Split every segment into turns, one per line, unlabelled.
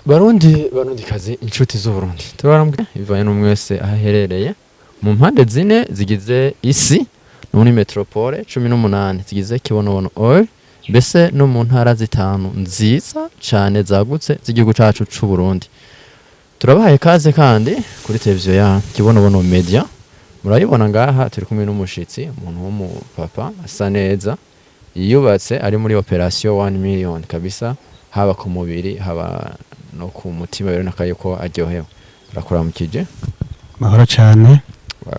Barundi, barundi kazi, inshuti z'Uburundi, turabaramukije bivanye n'umwe wese aho aherereye mu mpande zine zigize isi, no muri métropole 18 zigize Kibonobono Oil, mbese no mu ntara zitanu nziza cane zagutse z'igihugu cacu c'Uburundi. Turabahaye kaze kandi kuri televiziyo ya Kibonobono Media. Murayibona ngaha turi kumwe n'umushitsi, umuntu w'umupapa asa neza, yiyubatse, ari muri opération 1 million kabisa, haba ku mubiri, haba no ku mutima. Biboneka yuko aryohewe. Turakuramukije.
Mahoro cyane.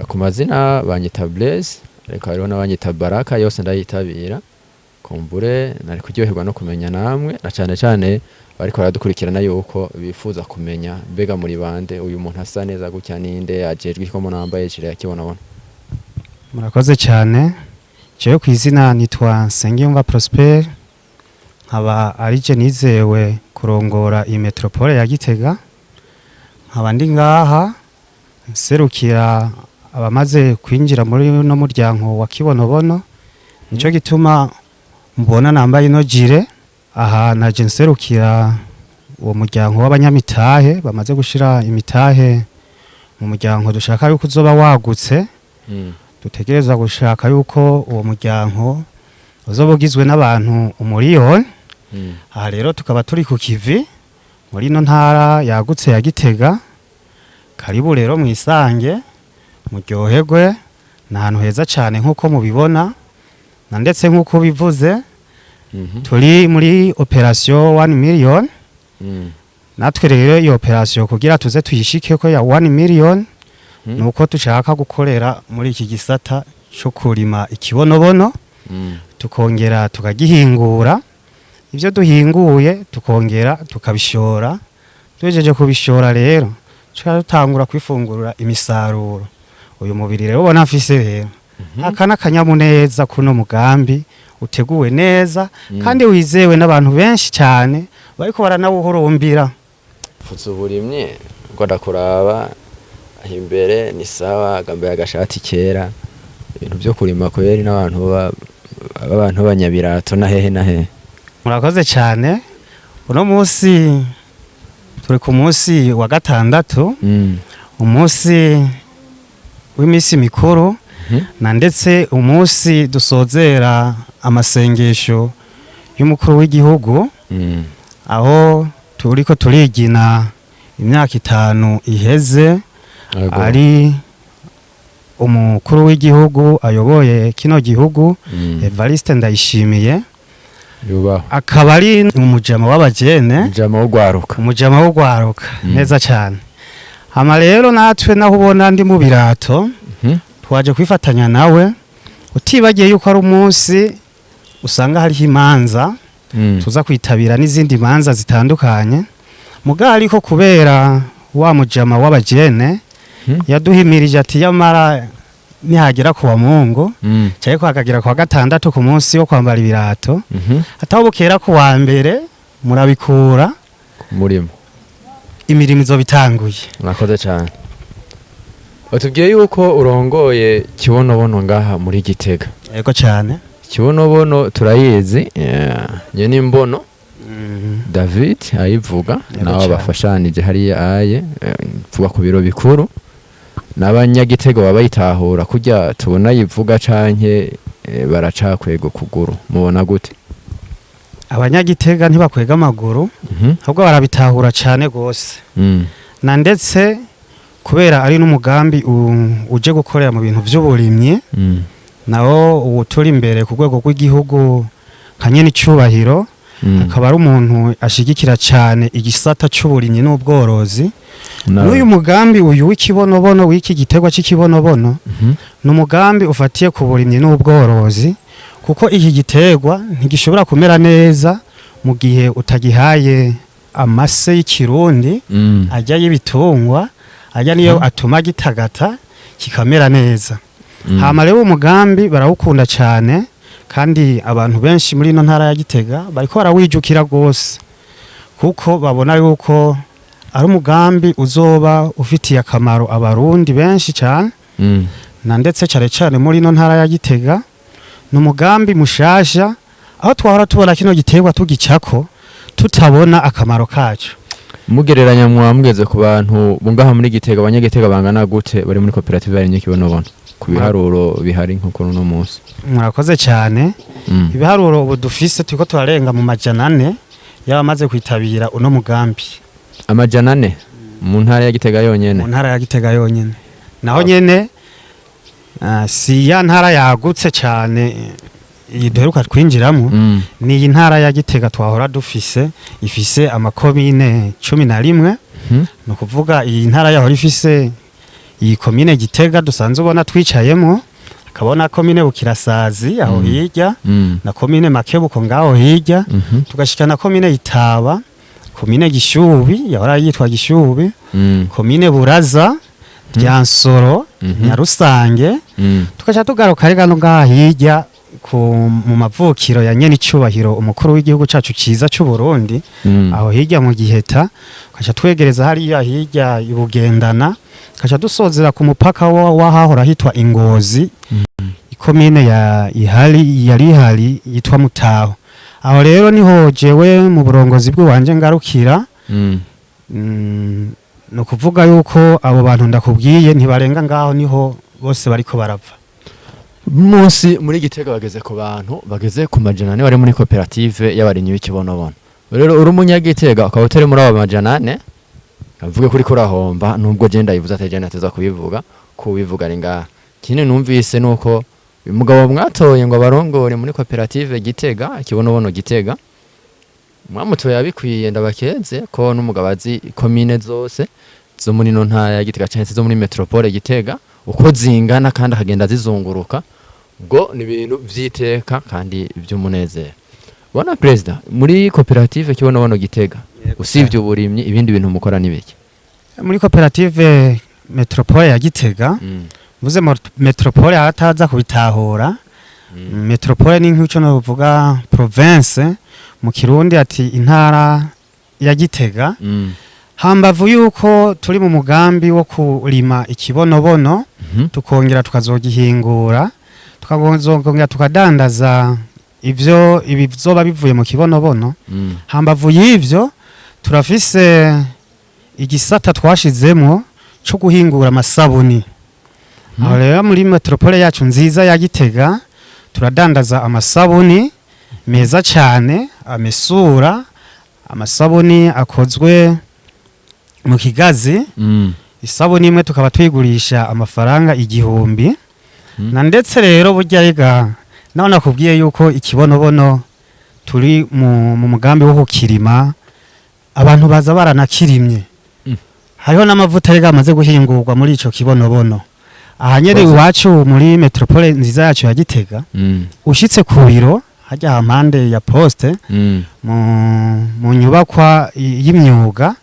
Ku mazina banyita Blaise, ariko hariho n'abanyita Baraka, yose ndayitabira. Kumbure nari kuryoherwa no kumenya namwe, na cane cane bariko baradukurikirana, yuko bifuza kumenya: mbega muri bande? Uyu muntu asa neza gutya ninde? Ajejwe ko munambaye gilet ya Kibonobono?
Murakoze cyane. Jewe ku izina nitwa Nsengiyumva Prosper, nkaba ari je nizewe kurongora iyi métropole ya Gitega, nkaba ndi ngaha nserukira abamaze kwinjira muri no muryango wa Kibonobono. Nico gituma mbona nambaye ino gilet. Aha naje nserukira uwo muryango w'abanyamitahe bamaze gushira imitahe mu muryango dushaka yuko uzoba wagutse. Dutegerezwa gushaka yuko uwo muryango uzoba ugizwe n'abantu 1 miliyoni. Aha rero tukaba turi ku kivi muri ino ntara yagutse ya Gitega. Karibu rero mwisange, muryoherwe. Ni ahantu heza cyane nk'uko mubibona, na ndetse nk'uko bivuze, turi muri opération 1 million. Natwe rero iyo opération kugira tuze tuyishikeko ya 1 million, nuko dushaka gukorera muri iki gisata cyo kurima ikibonobono, tukongera tukagihingura. Ibyo duhinguye tukongera tukabishora. Tuhejeje kubishora rero, tuca dutangura kwifungurura imisaruro. Uyu mubiri rero ubona mfise rero, aka n'akanyamuneza kuno mugambi uteguwe neza kandi wizewe n'abantu benshi cyane bariko baranawuhurumbira.
Mfutse uburimye ngo ndakuraba aho imbere ni sawa, gambaye agashati kera. Ibintu byo kurima kweri n'abantu b'abantu b'abanyabirato na hehe na hehe?
Murakoze cyane. Uno munsi turi ku munsi wa gatandatu, umunsi w'iminsi mikuru, na ndetse umunsi dusozera amasengesho y'umukuru w'igihugu, aho turiko turigina imyaka 5 iheze ari umukuru w'igihugu ayoboye kino gihugu, Evariste Ndayishimiye.
Yubahwe.
Akaba ari umujama w'abajene.
Umujama w'ugwaruka.
Umujama w'ugwaruka. Neza cyane. Hama rero natwe naho ubona ndi mu birato, twaje kwifatanya nawe, utibagiye yuko ari umunsi usanga hariho imanza tuza kwitabira n'izindi manza zitandukanye. Mugabo ariko kubera wa mujama w'abajene yaduhimirije ati yamara nihagera ku wa Mungu cyangwa hakagera ku wa gatandatu, ku munsi wo kwambara ibirato, ataho bukera ku wa mbere murabikura
Murimo.
Imirimo izoba itanguye.
Murakoze cyane. Batubwiye yuko urongoye Kibonobono ngaha muri Gitega.
Yego cyane.
Kibonobono turayizi, nye n'imbono David ayivuga.
Yego
nawe
cane.
Bafashanije hariya aye, vuga ku biro bikuru n'abanyagitego baba bayitahura kurya tubona yivuga, canke baracakwega ukuguru? Mubona gute?
Abanyagitega ntibakwega amaguru, ahubwo barabitahura cyane gose, na ndetse kubera ari n'umugambi uje gukorera mu bintu vy'uburimyi, nawo uwutura imbere ku rwego rw'igihugu nka nyene icubahiro, akaba ari umuntu ashigikira cyane igisata c'uburimyi n'ubworozi. N'uyu mugambi uyu w'ikibonobono, w'iki giterwa cy'ikibonobono, ni umugambi ufatiye ku burimyi n'ubworozi, kuko iki giterwa ntigishobora kumera neza mu gihe utagihaye amase y'ikirundi ajya y'ibitungwa, ajya niyo atuma gitagata kikamera neza. Hama rero umugambi barawukunda cyane, kandi abantu benshi muri ino ntara ya Gitega bariko barawijukira rwose, kuko babona yuko ari umugambi uzoba ufitiye akamaro Abarundi benshi cyane, na ndetse cyane cyane muri ino ntara ya Gitega. Ni umugambi mushasha, aho twahora tubona kino giterwa tugicako tutabona akamaro kaco.
Mugereranya mwa mugeze ku bantu bungaha muri Gitega, abanyagitega bangana gute bari muri koperative y'abarimyi Kibonobono ku biharuro bihari nko kuri uno munsi?
Murakoze cyane. Ibiharuro ubu dufise, turiko turarenga mu 400 y'abamaze kwitabira uno mugambi.
400 mu ntara ya Gitega yonyene?
Mu ntara ya Gitega yonyene. Naho nyene si ya ntara yagutse cyane iyi duheruka twinjiramo. Ni iyi ntara ya Gitega twahora dufise, ifise amakomine 11. Ni ukuvuga iyi ntara yahora ifise iyi komine Gitega dusanzwe ubona twicayemo, akabona komine Bukirasazi aho hirya, na komine Makebuko ngaho hirya, tugashika na komine Itaba, komine Gishubi yahora yitwa Gishubi, komine Buraza, Ryansoro, Nyarusange, tugaca tugaruka rega no ngaha hirya mu mavukiro ya nyene icubahiro umukuru w'igihugu cacu ciza c'u Burundi, aho hirya mu Giheta, tugaca twegereza hariya hirya ibugendana, tugaca dusozera ku mupaka w'ahahora hitwa Ingozi, ikomine ya ihari yari ihari yitwa Mutaho. Aho rero niho jewe mu burongozi bw'iwanje ngarukira. Ni ukuvuga yuko abo bantu ndakubwiye ntibarenga ngaho, niho bose bariko barava.
Munsi muri Gitega bageze ku bantu bageze ku 400 bari muri koperative y'abarimyi b'ikibonobono. Rero uri umunyagitega ukaba utari muri abo 400, avuge kuri kurahomba, nubwo je ndayivuze atari je nateza kubivuga, kubivuga ari ngaha. Ikindi numvise nuko uyu mugabo mwatoye ngo abarongore muri koperative Gitega Ikibonobono Gitega, mwamutoye abikwiye, ndabakeze ko n'umugabo azi komine zose zo muri ino ntara ya Gitega canke se zo muri metropole Gitega uko zingana, kandi akagenda azizunguruka. Ubwo ni ibintu vy'iteka kandi vy'umunezero. Bwana perezida, muri koperative Kibonobono Gitega, usibye uburimyi, ibindi bintu mukora ni biki?
Muri koperative metropole ya Gitega, mvuze metropole ahataza kubitahura, metropole ni nk'icyo novuga province mu Kirundi, ati intara ya Gitega. Hambavu yuko turi mu mugambi wo kurima ikibonobono, tukongera tukazogihingura, tukazongera tukadandaza ivyo ibi bizoba bivuye mu kibonobono. Hambavu y'ivyo, turafise igisata twashizemwo co guhingura amasabuni. Aho rero muri metropole yacu nziza ya Gitega turadandaza amasabuni meza cyane amesura, amasabuni akozwe mu kigazi. Isabuni imwe tukaba tuyigurisha amafaranga 1000. Na ndetse rero burya rega naho nakubwiye yuko ikibonobono turi mu mugambi wo kukirima, abantu baza baranakirimye. Hariho n'amavuta rega amaze guhingurwa muri ico kibonobono aha nyene iwacu muri metropole nziza yacu ya Gitega. Ushitse ku biro hajya hampande ya poste, mu nyubakwa y'imyuga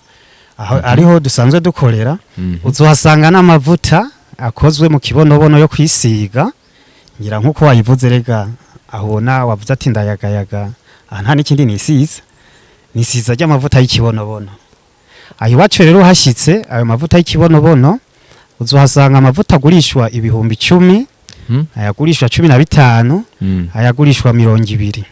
aho ariho dusanzwe dukorera, uzohasanga n'amavuta akozwe mu kibonobono yo kwisiga. Ngira nkuko wayivuze rega, aho ubona wavuze ati ndayagayaga, aha nta n'ikindi nisiza, nisiza ry'amavuta y'ikibonobono. Aho iwacu rero uhashyitse ayo mavuta y'ikibonobono, uzohasanga amavuta agurishwa 10.000, ayagurishwa 15, ayagurishwa 20.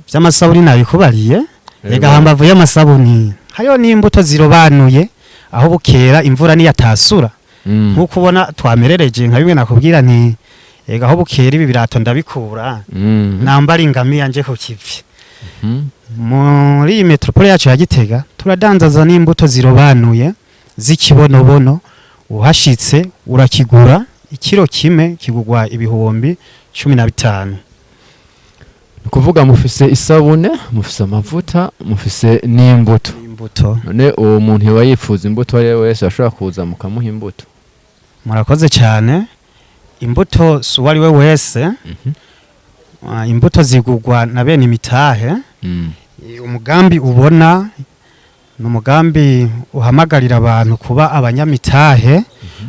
By'amasabuni nabikubariye. Rega hambavu y'amasabuni hariho n'imbuto zirobanuye, aho bukera imvura niyatasura, nk'uko ubona twamerereje nka bimwe nakubwira nti ega aho bukera ibi birato ndabikura, nambara ingamiya nje ku kivi. Muri iyi metropole yacu ya Gitega turadandaza n'imbuto zirobanuye z'ikibonobono. Uhashitse urakigura, ikiro kimwe kigurwa 15.000.
Ni kuvuga mufise isabune, mufise amavuta, mufise n'imbuto.
Imbuto.
None uwo muntu yoba yifuza imbuto uwo ari we wese ashobora kuza mukamuha imbuto?
Murakoze cyane. Imbuto si uwo ari we wese. Imbuto zigurwa na bene imitahe. Umugambi ubona ni umugambi uhamagarira abantu kuba abanyamitahe,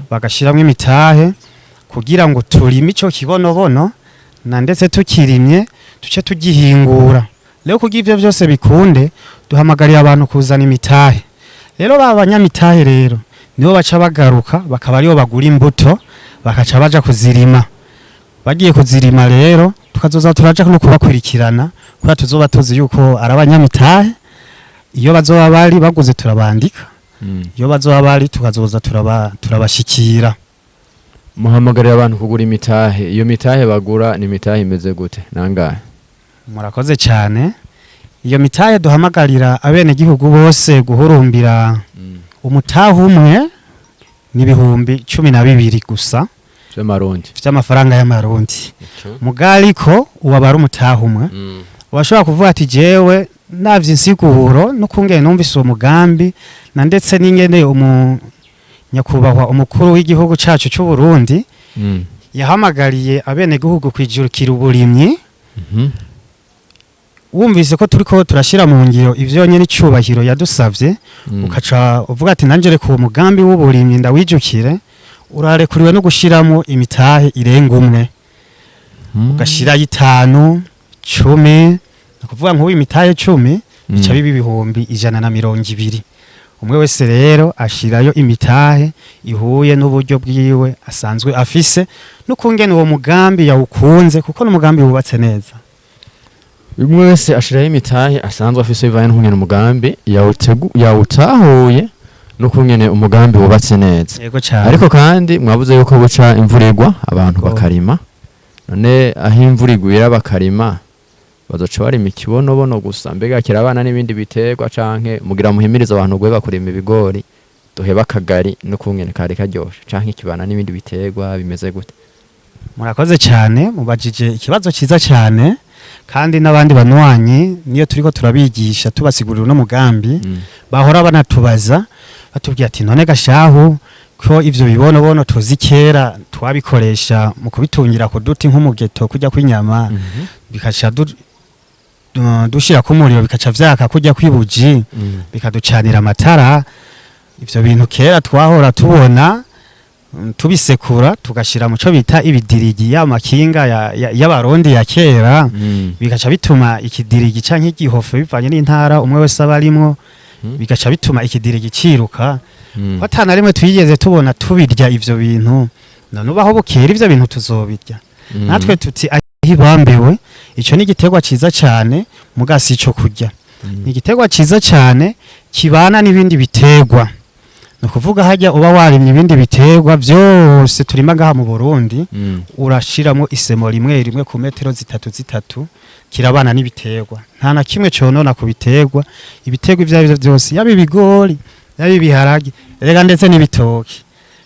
bagashyiramo imitahe kugira ngo turime ico kibonobono, na ndetse tukirimye tuce tugihingura. Rero kugira ivyo byose bikunde, duhamagarira abantu kuzana imitahe. Rero ba banyamitahe rero nibo baca bagaruka bakaba aribo bagura imbuto, bakaca baja kuzirima. Bagiye kuzirima rero, tukazoza turaja no kubakurikirana, kubera tuzoba tuzi yuko ari abanyamitahe. Iyo bazoba bari baguze turabandika, iyo bazoba bari tukazoza turabashikira.
Muhamagarira abantu kugura imitahe. Iyo mitahe bagura ni imitahe imeze gute, nangahe?
Murakoze cyane. Iyo mitahe duhamagarira abenegihugu bose guhurumbira, umutahe umwe ni 12,000 gusa
vy'amarundi?
Vy'amafaranga y'amarundi. Mugariko uwabara umutahe umwe, washobora kuvuga ati: "Jewe navye insiguro n'ukungene numvise uwo mugambi na ndetse n'ingene nyakubahwa umukuru w'igihugu cacu c'u Burundi yahamagariye abenegihugu kwijukira uburimyi, wumvise ko turiko turashira mu ngiro ivyo nyene icubahiro yadusavye, ukaca uvuga ati: 'Nanje reka uwo mugambi w'uburimyi ndawijukire.' Urarekuriwe no gushiramo imitahe irenga umwe, ugashirayo 5, 10. Ni ukuvuga nk'ubu imitahe 10 bica biba 120,000. Umwe wese rero ashirayo imitahe ihuye n'uburyo bwiwe asanzwe afise n'ukungene uwo mugambi yawukunze, kuko n'umugambi wubatse neza.
Umwe wese ashiraho imitahe asanzwe afise bivanye n'ukungene umugambi yawutahuye n'ukungene umugambi wubatse neza.
Yego cyane.
Ariko kandi mwabuze yuko buca imvura igwa abantu bakarima. None aho imvura igwira bakarima, bazoca barima ikibonobono gusa? Mbega kirabana n'ibindi biterwa, canke mugira muhimirize abantu guheba kurima ibigori, duheba akagari n'ukungene kari karyoshe, canke kibana n'ibindi biterwa, bimeze gute?
Murakoze cyane, mubajije ikibazo cyiza cyane. Kandi n'abandi banywanyi niyo turiko turabigisha, tubasigurira uno mugambi, bahora banatubaza batubwira ati: "None gashahu, ko ivyo bibonobono tuzi kera twabikoresha mu kubitungira ku duti nk'umugeto kujya kw'inyama, bikaca dushira ku muriro bikaca vyaka kujya kwibuji, bikaducanira amatara. Ivyo bintu kera twahora tubona tubisekura tugashira mu co bita ibidirigi, ya makinga y'abarundi ya kera, bigaca bituma ikidirigi canke igihofe, bivanye n'intara umwe wese aba arimwo, bigaca bituma ikidirigi ciruka. Ko ata na rimwe twigeze tubona tubirya ivyo bintu, none ubaho bukera ivyo bintu tuzobirya?" Natwe tuti: "Aho ibambewe, ico ni igiterwa ciza cane, muga si ico kurya." Ni igiterwa ciza cane kibana n'ibindi biterwa. Ni ukuvuga hajya uba warimye ibindi biterwa byose turima ngaha mu Burundi, urashiramo isemo rimwe rimwe ku metero zitatu zitatu. Kirabana n'ibiterwa, nta na kimwe conona ku biterwa. Ibiterwa ivyo arivyo byose, yaba ibigori, yaba ibiharage, rega ndetse n'ibitoki.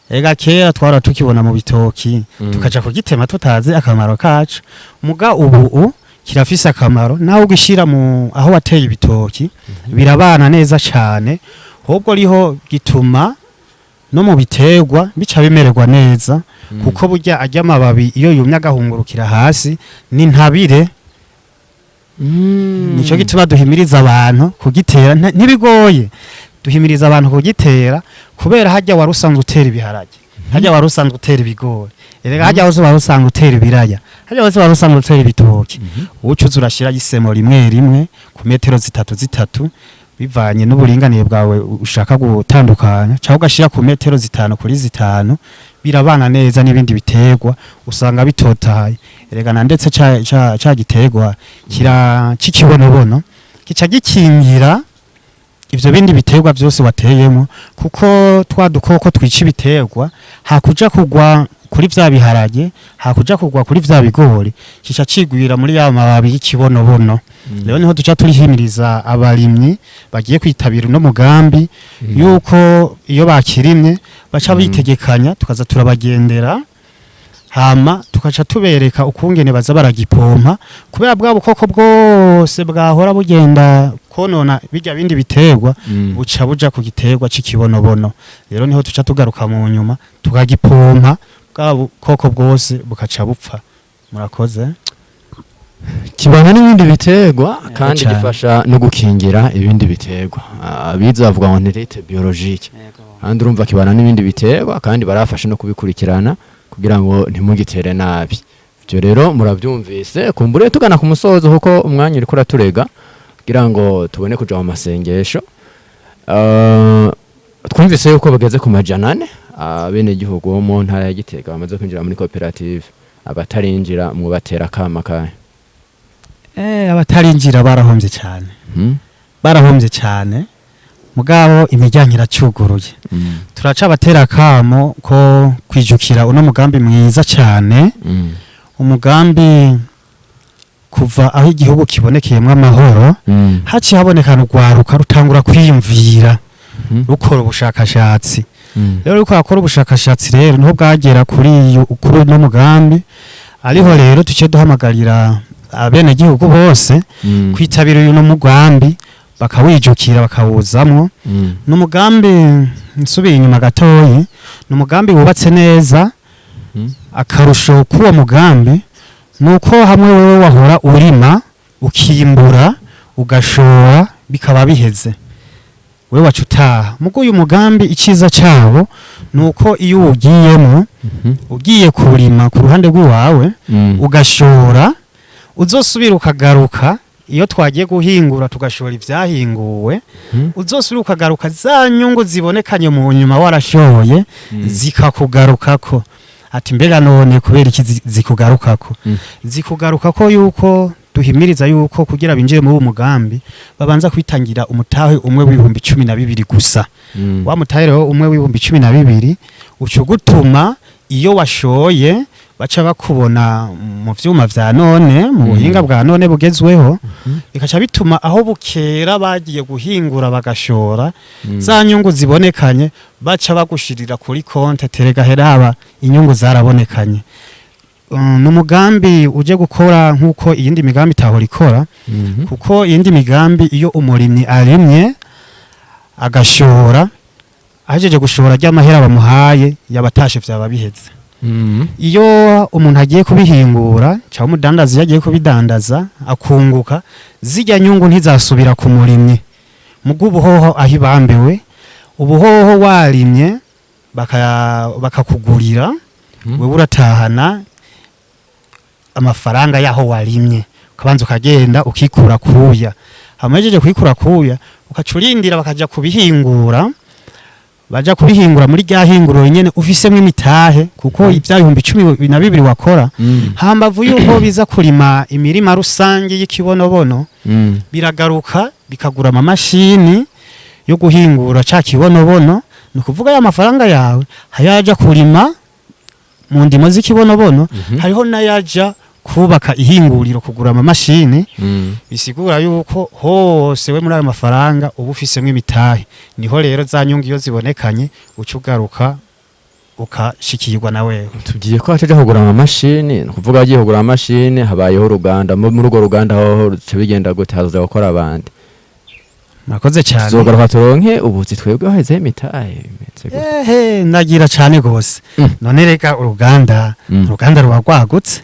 Ega kera twara tukibona mu bitoki, tukaja kugitema tutazi akamaro kaco. Muga ubu kirafise akamaro, nawe ugishira mu aho wateye ibitoki birabana neza cane. Ahubwo riho gituma no mu biterwa bica bimererwa neza, kuko burya arya amababi iyo yumye agahungurukira hasi ni ntabire. Nico gituma duhimiriza abantu kugitera. Ntibigoye, duhimiriza abantu kugitera kubera hajya wari usanzwe utera ibiharage, hajya wari usanzwe utera ibigori, erega hajya hose wari usanzwe utera ibiraya, hajya hose wari usanzwe utera ibitoki, ucuza urashira isemo rimwe rimwe ku metero zitatu zitatu, bivanye n'uburinganire bwawe ushaka gutandukanya, cyangwa ugashira ku metero 5 kuri 5. Birabana neza n'ibindi biterwa, usanga bitotahaye. Erega na ndetse ca giterwa kira c'ikibonobono kica gikingira ivyo bindi biterwa byose wateyemo, kuko twa dukoko twica ibiterwa hakuja kugwa kuri vya biharage, hakuja kugwa kuri vya bigori, kica cigwira muri ya mababi y'ikibonobono. Rero niho duca turihimiriza abarimyi bagiye kwitabira uno mugambi yuko iyo bakirimye baca bitegekanya, tukaza turabagendera, hama tukaca tubereka ukungene baza baragipompa, kubera bwa bukoko bwose bwahora bugenda konona bijya bindi biterwa buca buja ku giterwa c'ikibonobono. Rero niho tuca tugaruka mu nyuma tukagipompa, bwa bukoko bwose bukaca bupfa. Murakoze.
Kibana n'ibindi biterwa kandi
cane.
gifasha no gukingira ibindi biterwa. Abize bavuga ngo ni lutte biologique. Kandi urumva kibana n'ibindi biterwa, kandi barafasha no kubikurikirana kugira ngo ntimugitere nabi. Ibyo rero murabyumvise. Kumbure tugana ku musozo, kuko umwanya uriko uraturega kugira ngo tubone kuja mu masengesho. Twumvise yuko bageze ku 400 abenegihugu bo mu ntara ya Gitega bamaze kwinjira muri koperative. Abatarinjira mubatera akama kahe?
Abatarinjira barahombye cyane. Barahombye cyane, mugabo imiryango iracuguruye. Turaca abatera akamo ko kwijukira uno mugambi mwiza cyane, umugambi kuva aho igihugu kibonekeyemo amahoro, haciye habonekana urwaruka rutangura kwiyumvira, rukora ubushakashatsi. Rero uriko akora ubushakashatsi, rero niho bwagera kuri uno mugambi. Ariho rero tuce duhamagarira abenegihugu bose kwitabira uyu mugambi, bakawijukira, bakawuzamwo. Ni umugambi, nsubiye inyuma gatoyi, ni umugambi wubatse neza. Akarusho k'uwo mugambi ni uko hamwe wewe wahora urima, ukimbura, ugashora, bikaba biheze, wewe waca utaha. Mugo uyu mugambi icyiza cyawo ni uko iyo uwugiyemo, ugiye kurima ku ruhande rw'iwawe, ugashora, uzosubira ukagaruka iyo twagiye guhingura, tugashora ibyahinguwe, uzosubira ukagaruka, za nyungu zibonekanye mu nyuma warashoye zikakugarukako. Ati mbega none kubera iki zikugarukako? Zikugarukako yuko duhimiriza yuko kugira binjire muri uwo mugambi babanza kwitangira umutahe umwe w'12,000 gusa. Wa mutahe rero umwe w'12,000 uca ugutuma iyo washoye baca bakubona mu vyuma vya none, mu buhinga bwa none bugezweho, bikaca bituma aho bukera bagiye guhingura bagashora, za nyungu zibonekanye baca bagushirira kuri konte terega heraba inyungu zarabonekanye. Ni umugambi uje gukora nk'uko iyindi migambi itahora ikora, kuko iyindi migambi iyo umurimyi arimye agashora, ahejeje gushora, ry'amahera bamuhaye yabatashe, vyaba biheze. Iyo umuntu agiye kubihingura cyangwa umudandaza iyo agiye kubidandaza akunguka, zirya nyungu ntizasubira ku murimyi. Mugo ubuhoho aho ibambewe, ubuhoho warimye bakakugurira, wewe uratahana amafaranga yaho warimye, ukabanza ukagenda ukikura kuya. Hamajeje kwikura kuya, ukaca urindira bakaja kubihingura. Baja kubihingura muri rya hinguriro nyene ufisemwo imitahe, kuko ivya 12,000 wakora, hambavu yuko biza kurima imirima rusange y'ikibonobono, biragaruka bikagura amamashini yo guhingura ca kibonobono. Ni ukuvuga ya mafaranga yawe hayaja kurima mu ndimo z'ikibonobono, hariho n'ayaja kubaka ihinguriro, kugura amamashini. Bisigura yuko hose we muri ayo mafaranga uba ufisemwo imitahe. Niho rero za nyungu iyo zibonekanye uca ugaruka ukashikirwa na wewe.
Tubwiye ko hacaja kugura amamashini. Ni ukuvuga agiye kugura amamashini, habayeho uruganda. Muri urwo ruganda hoho ruca bigenda gute? Hazoza gukora abandi?
Murakoze cyane.
Tuzogaruka turonke ubuzi twebwe hahezeho imitahe? Bimeze gute?
Ehe, ndagira cyane gose. None reka uruganda, uruganda ruba rwagutse.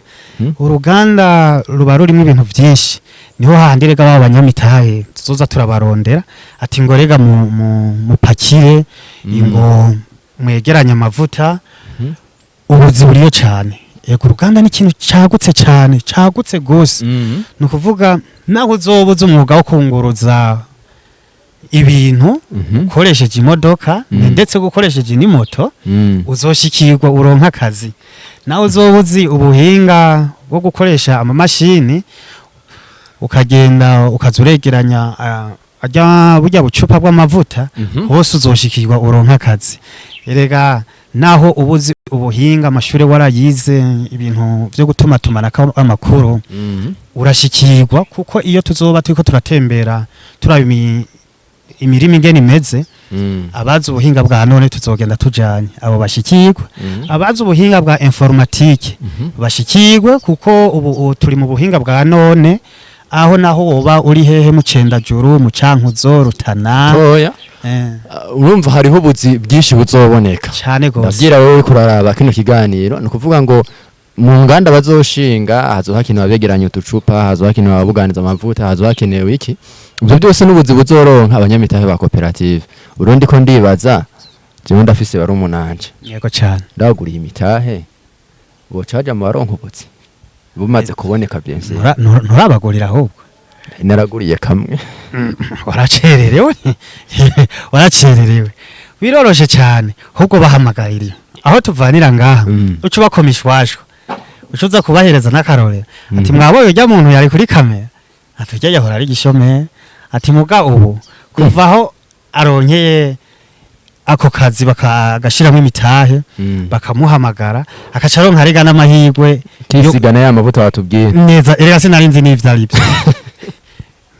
Uruganda ruba rurimo ibintu byinshi. Niho handi rega ba banyamitahe tuzoza turabarondera, ati ngo rega mupakire, ngo mwegeranye amavuta. Ubuzi buriyo cyane. Yego, uruganda ni ikintu cagutse cyane, cagutse gose. Ni ukuvuga naho uzoba uzi umwuga wo kunguruza ibintu ukoresheje imodoka, ndetse gukoresheje n'imoto, uzoshikirwa uronka akazi. Nawe uzoba uzi ubuhinga bwo gukoresha amamashini, ukagenda ukaza uregeranya arya burya bucupa bw'amavuta, hose uzoshikirwa uronka akazi. Erega naho ubuzi ubuhinga, amashuri warayize, ibintu byo gutumatumanako amakuru, urashikirwa, kuko iyo tuzoba turiko turatembera turaba imirima ingene imeze, abazi ubuhinga bwa none tuzogenda tujanye, abo bashikirwe. Abazi ubuhinga bwa informatique bashikirwe, kuko ubu turi mu buhinga bwa none, aho naho woba uri hehe, mu Cendajuru, mu Cankuzo, Rutana.
Toya. Urumva hariho ubuzi bwinshi buzoboneka.
Cane gose.
Ndabwira wowe uriko uraraba kino kiganiro, ni ukuvuga ngo mu nganda bazoshinga hazoba hakenewe abegeranya uducupa, hazoba hakenewe ababuganiza amavuta, hazoba hakenewe iki. Ibyo byose n'ubuzi buzoronka abanyamitahe ba koperative. Urundi ko ndibaza jewe ndafise barumunanje,
Yego cane.
ndaguriye imitahe, bocaja mu baronka ubuzi bumaze kuboneka bien sûr.
Nturabagurira ahubwo?
Naraguriye kamwe.
Waracererewe, waracererewe. Biroroshe cyane, ahubwo bahamagarira aho tuvanira ngaha, uca ubakoma ishwashwa, uca uza kubahereza n'akarorero, ati mwabonye urya muntu yari kuri kamera, ati urya yahora ari gishomeri. Ati muga ubu kuva aho aronkeye ako kazi bakagashiramo imitahe, bakamuhamagara, akaca aronka rega n'amahirwe.
Kisigana ya mavuta watubwiye.
Neza. Erega sinari nzi n'ivyo ari byo,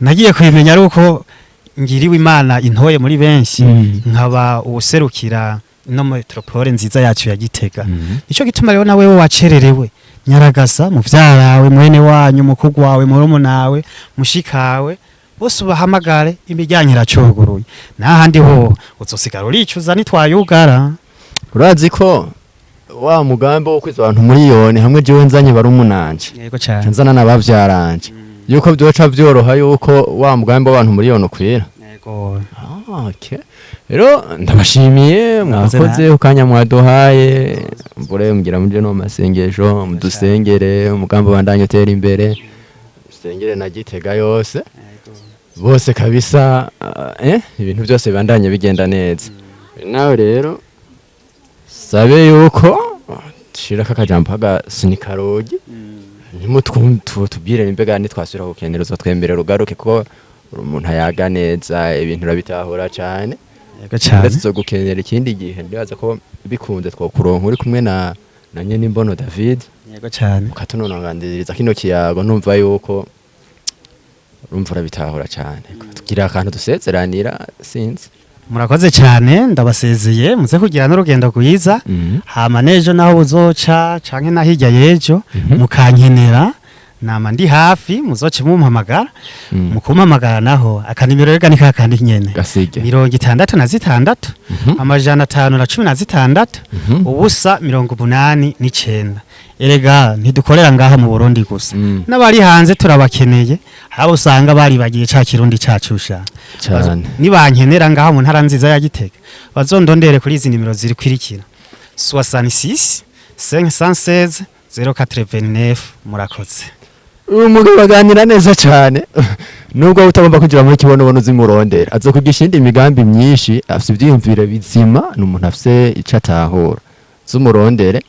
nagiye kubimenya ari uko ngiriwe Imana intoye muri benshi, nkaba uwuserukira ino métropole nziza yacu ya Gitega. Nico gituma rero nawe wacererewe, nyaragasa muvyarawe, mwene wanyu, mukuru wawe, murumunawe, mushikawe, bose ubahamagare, imiryango iracuguruye. N'ahandi ho uzosigara uricuza nitwayugara.
Urazi ko wa mugambi wo kwiza abantu miliyoni hamwe jewe nzanye barumunanje,
Yego cyane.
nzana n'abavyaranje, yuko byoca byoroha yuko wa mugambi w'abantu miliyoni ukwira.
Yego.
Ah, okay. Rero ndabashimiye,
Mwakoze.
mwakoze ku kanya mwaduhaye. Mbure mugira muje no mu masengesho, mudusengere umugambi ubandanye utera imbere, musengere na Gitega yose bose kabisa, ibintu byose bibandanye bigenda neza. Nawe rero sabe yuko shirako akajambo k'agasunika rugi, ntimutubwire imbega nitwasubira gukenera uzotwemerera ugaruke, kuko uri umuntu ayaga neza, ibintu urabitahura cane.
Yego cyane.
Ndetse tuzogukenera ikindi gihe, ndibaza ko bikunze twokuronka uri kumwe na Nyenimbono David,
Yego cyane.
ukatunonganiriza kino kiyago. Numva yuko urumva urabitahura cane, tugira akantu dusezeranira, sinzi.
Murakoze cyane, ndabasezeye, muze kugira n'urugendo rwiza. Hama n'ejo naho buzoca canke na hirya y'ejo, mukankenera nama ndi hafi, muzoce mumpamagara. Mukumpamagara naho akanimero rega ni kakandi nyene:
Gasige.
66, 516, 0 89. Erega ntidukorera ngaha mu Burundi gusa, n'abari hanze turabakeneye, habo usanga bari bagiye ca Kirundi cacu sha.
Cane.
Nibankenera ngaha mu ntara nziza ya Gitega, bazondondere kuri izi nimero zirikwirikira: 66 516 089. Murakoze.
Uyu mugabo aganira neza cyane, nubwo utagomba kwinjira muri kibonobono uzimurondera, azokugisha iyindi migambi myinshi, afise ivyiyumviro bizima, ni umuntu afise ico atahura. Zumurondere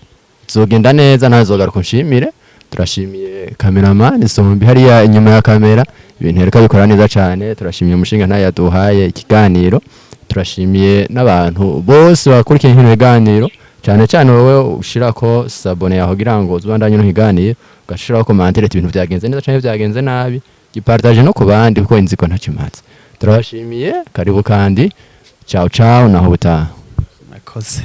zogenda neza, nawe zogaruka unshimire. Turashimiye cameraman Sombi hariya inyuma ya kamera, ibintu yariko abikora neza cyane. Turashimiye umushinga ntayo yaduhaye ikiganiro, turashimiye n'abantu bose bakurikiye kino kiganiro, cyane cyane wowe ushirako s'abonner yaho kugira ngo uzubandanye no kiganiro, ugashiraho commentaire ati ibintu byagenze neza canke byagenze nabi, gipartage no ku bandi, kuko inziko ntakimaze. Turabashimiye, karibu kandi, ciao ciao, naho butaha.
Murakoze.